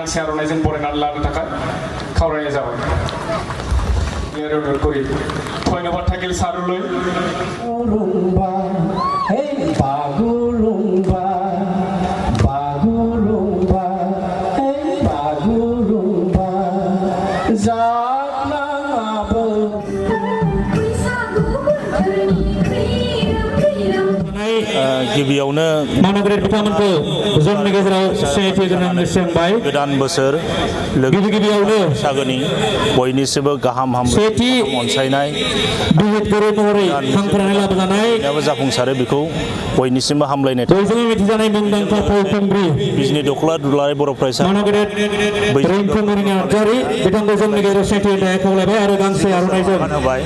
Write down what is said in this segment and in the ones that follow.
गांसे आर'नाइजों बरायनानै लानो थाखाय खावलायनाय जाबाय धन्यबाद थाकिल सारुलै बागुरुम्बा हे बागुरुम्बा बागुरुम्बा हे बागुरुम्बा जानाङाबो गिबियावनो मानगोरेद बिथांमोनखौ जोंनि गेजेराव सिनायथि गोनां सोंबाय गोदान बोसोर गिबियावनो बैसागोनि बयनिसिमबो गाहाम हामलायथि अनसायनाय बिजितगिरि महरै हांख्रायनानै लाबोजानाय जाफुंसारो बेखौ बयनिसिमबो हामलायनाय बयजोंबो मिथिजानाय मुंदांखा फावखुंग्रि बिजनि दख्ला दुलाराय बर' फरायसा मानगोरेद रैंखुमगुरि नार्जारि बिथांखौ जोंनि गेजेराव सिनायथि होनो थाखाय खावलायबाय आरो गांसे आर'नाइजों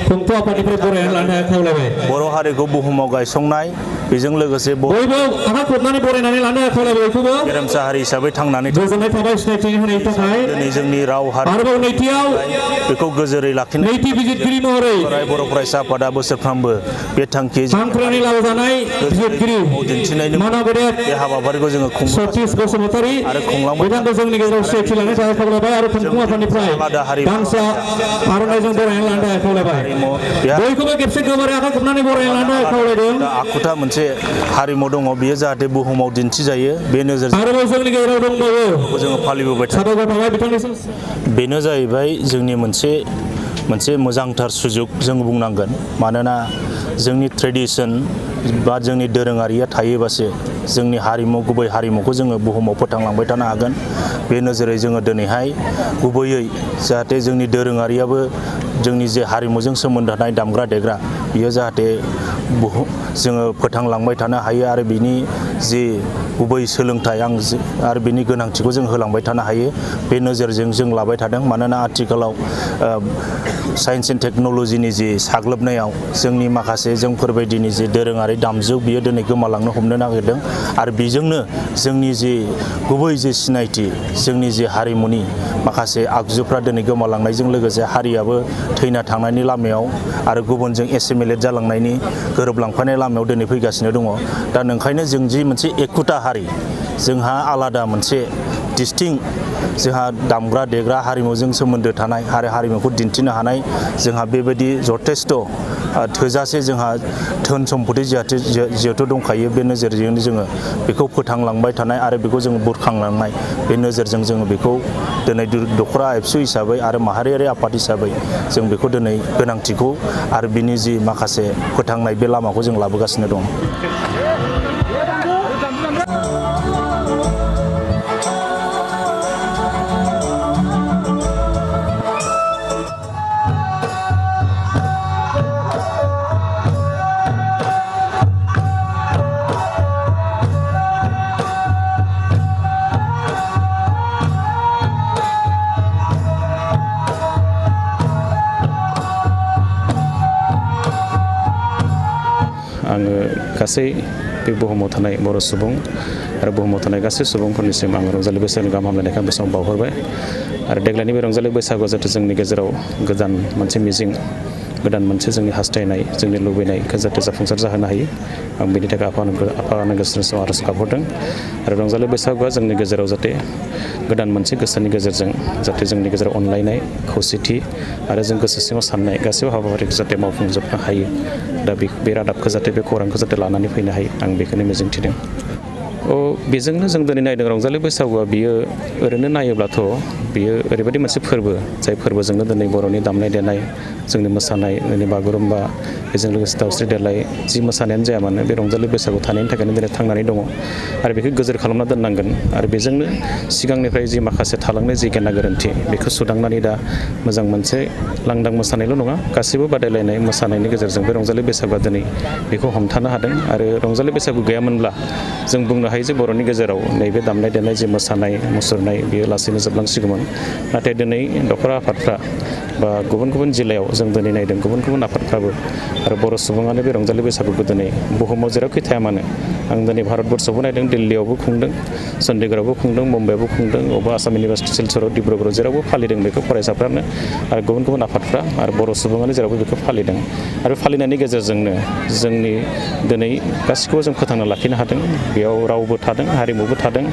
खुंथु आफादनिफ्राय बरायनानै लानो थाखाय खावलायबाय बर' हारिखौ बुहुमाव गायसंनाय बेजों लोगोसे बयबो आखाइ खबनानै बरायनानै लानो खावलायबाय बयखौबो गेरेमसा हारि हिसाबै थांनानै गोजोननाय थाबाय सिनायथि होनायनि थाखाय दिनै जोंनि राव हारि आरोबाव नैथियाव बेखौ गोजोरै लाखिनो नैथि बिजितगिरि महरै बर' फरायसा आफादा बोसोरफ्रोमबो बे थांखि हांख्रायनानै लाबोजानाय बिजितगिरि दिन्थिनायनि मानगोरेद बे हाबाफारिखौ जोङो सतीश बसुमतारी आरो खुंलांबाय बिथांखौ जोंनि गेजेराव सिनायथि लानो थाखाय खावलायबाय आरो खुंथु आफादनिफ्राय गांसे आर'नाइजों बरायनानै लानो थाखाय खावलायबाय बयखौबो खेबसे गोबारै आखाइ खबनानै बरायनानै लानो थाखाय खावलायदों आखुथा मोनसे हारिमु दङ बियो जाहाथे बुहुमाव दिन्थिजायो बे नोजोरजों आरोबाव जोंनि गेजेराव दंबावो जोङो फालिबोबाय साबायखर थाबाय बिथांनिसिम बेनो जाहैबाय जोंनि मोनसे मोजांथार सुजुग जों बुंनांगोन मानोना जोंनि ट्रेडिशन बा जोंनि दोरोङारिया थायोबासो जोंनि हारिमु गुबै हारिमुखौ जोङो बुहुमाव फोथांलांबाय थानो हागोन बे नोजोरै जोङो दिनैहाय गुबैयै जाहाथे जोंनि दोरोङारियाबो जोंनि जे हारिमुजों सोमोन्दो थानाय दामग्रा देग्रा बियो जाहाथे जोङो फोथांलांबाय थानो हायो आरो बिनि जि गुबै सोलोंथाइ आरो बिनि गोनांथिखौ जों होलांबाय थानो हायो बे नोजोरजों जों लाबाय थादों मानोना आथिखालाव साइन्स एन्ड टेक्न'लजिनि जि साग्लोबनायाव जोंनि माखासे जोंफोरबायदिनि जि दोरोङारि दामजु बियो दिनै गोमालांनो हमनो नागिरदों आरो बेजोंनो जोंनि जि गुबै जि सिनायथि जोंनि जि हारिमुनि माखासे आगजुफ्रा दिनै गोमालांनायजों लोगोसे हारियाबो थैना थांनायनि लामायाव आरो गुबुनजों एसिमिलेट जालांनायनि गोरोबलांफानाय लामायाव दिनै फैगासिनो दङ दा नोंखायनो जों जि मोनसे एखुथा हारि जोंहा आलादा मोनसे डिस्टिंक्ट जोंहा दामग्रा देग्रा हारिमुजों सोमोन्दो थानाय आरो हारिमुखौ दिन्थिनो हानाय जोंहा बेबायदि जथेस्थ' थोजासे जोंहा धोन सम्पति जिहेथु दंखायो बे नोजोरजोंनो जोङो बेखौ फोथांलांबाय थानाय आरो बेखौ जोङो बुरखांलांनाय बे नोजोरजों जोङो बेखौ दिनै दखरा ABSU हिसाबै आरो माहारियारि आफाद हिसाबै जों बेखौ दिनै गोनांथिखौ आरो बिनि जि माखासे फोथांनाय बे लामाखौ जों लाबोगासिनो दं आङो गासै बे बुहुमाव थानाय बर' सुबुं आरो बुहुमाव थानाय गासै सुबुंफोरनिसिम आङो रंजालि बैसागोनि गाहाम हामलायनायखौ बे समाव बावहरबाय आरो देग्लायनि बे रंजालि बैसागुआ जाहाथे जोंनि गेजेराव गोदान मोनसे मिजिं गोदान मोनसे जोंनि हास्थायनाय जोंनि लुबैनायखौ जाहाथे जाफुंसार जाहोनो हायो आं बेनि थाखाय आफा गोसोनिसिम आर'ज गाबहरदों आरो रंजालि बैसागुआ जोंनि गेजेराव जाहाथे गोदान मोनसे गोसोनि गेजेरजों जाहाथे जोंनि गेजेराव अनलायनाय खौसेथि आरो जों गोसो सिङाव साननाय गासैबो हाबाफारिखौ जाहाथे मावफुंजोबनो हायो दा बे रादाबखौ जाहाथे बे खौरांखौ जाहाथे लानानै फैनो हायो आं बेखौनो मिजिंथिदों बेजोंनो जों दिनै नायदों रंजालि बैसागुआ बियो ओरैनो नायोब्लाथ' बियो ओरैबायदि मोनसे फोरबो जाय फोरबोजोंनो दिनै बर'नि दामनाय देनाय जोंनि मोसानाय जोंनि बागुरुम्बा बेजों लोगोसे दावस्रि देलाय जि मोसानायानो जाया मानो बे रंजालि बैसागु थानायनि थाखायनो दिनै थांनानै दङ आरो बेखौ गोजोर खालामना दोननांगोन आरो बेजोंनो सिगांनिफ्राय जि माखासे थालांनाय जि गेना गोरोन्थि बेखौ सुदांनानै दा मोजां मोनसे लांदां मोसानायल' नङा गासैबो बादायलायनाय मोसानायनि गेजेरजों बे रंजालि बैसागुआ दिनै बेखौ हमथानो हादों आरो रंजालि बैसागु गैयामोनब्ला जों बुंनो हायो जे बर'नि गेजेराव नैबे दामनाय देनाय जि मोसानाय मुसुरनाय बियो लासैनो जोबलांसिगौमोन नाथाय दिनै दखरा आफादफ्रा बा गुबुन गुबुन जिल्लायाव जों दिनै नायदों गुबुन गुबुन आफादफ्राबो आरो बर' सुबुङानो बे रंजालि बैसागुखौ दिनै बुहुमाव जेरावखि थाया मानो आं दिनै भारतबर्षआवबो नायदों दिल्लीयावबो खुंदों चन्डीगढ़आवबो खुंदों मुम्बाइआवबो खुंदों अबा आसाम इउनिभार्सिटि सिलचराव डिब्रुगड़आव जेरावबो फालिदों बेखौ फरायसाफ्रानो आरो गुबुन गुबुन आफादफ्रा आरो बर' सुबुङानो जेरावबो बेखौ फालिदों आरो फालिनायनि गेजेरजोंनो जोंनि दिनै गासिखौबो जों फोथांना लाखिनो हादों बेयाव रावबो थादों हारिमुबो थादों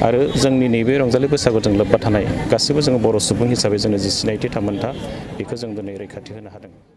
आरो जोंनि नैबे रंजालि बैसागुजों लोब्बा थानाय गासिबो जोङो बर' सुबुं हिसाबै जोङो जि सिनायथि थामोनथा बेखौ जों दिनै रैखाथि होनो हादों।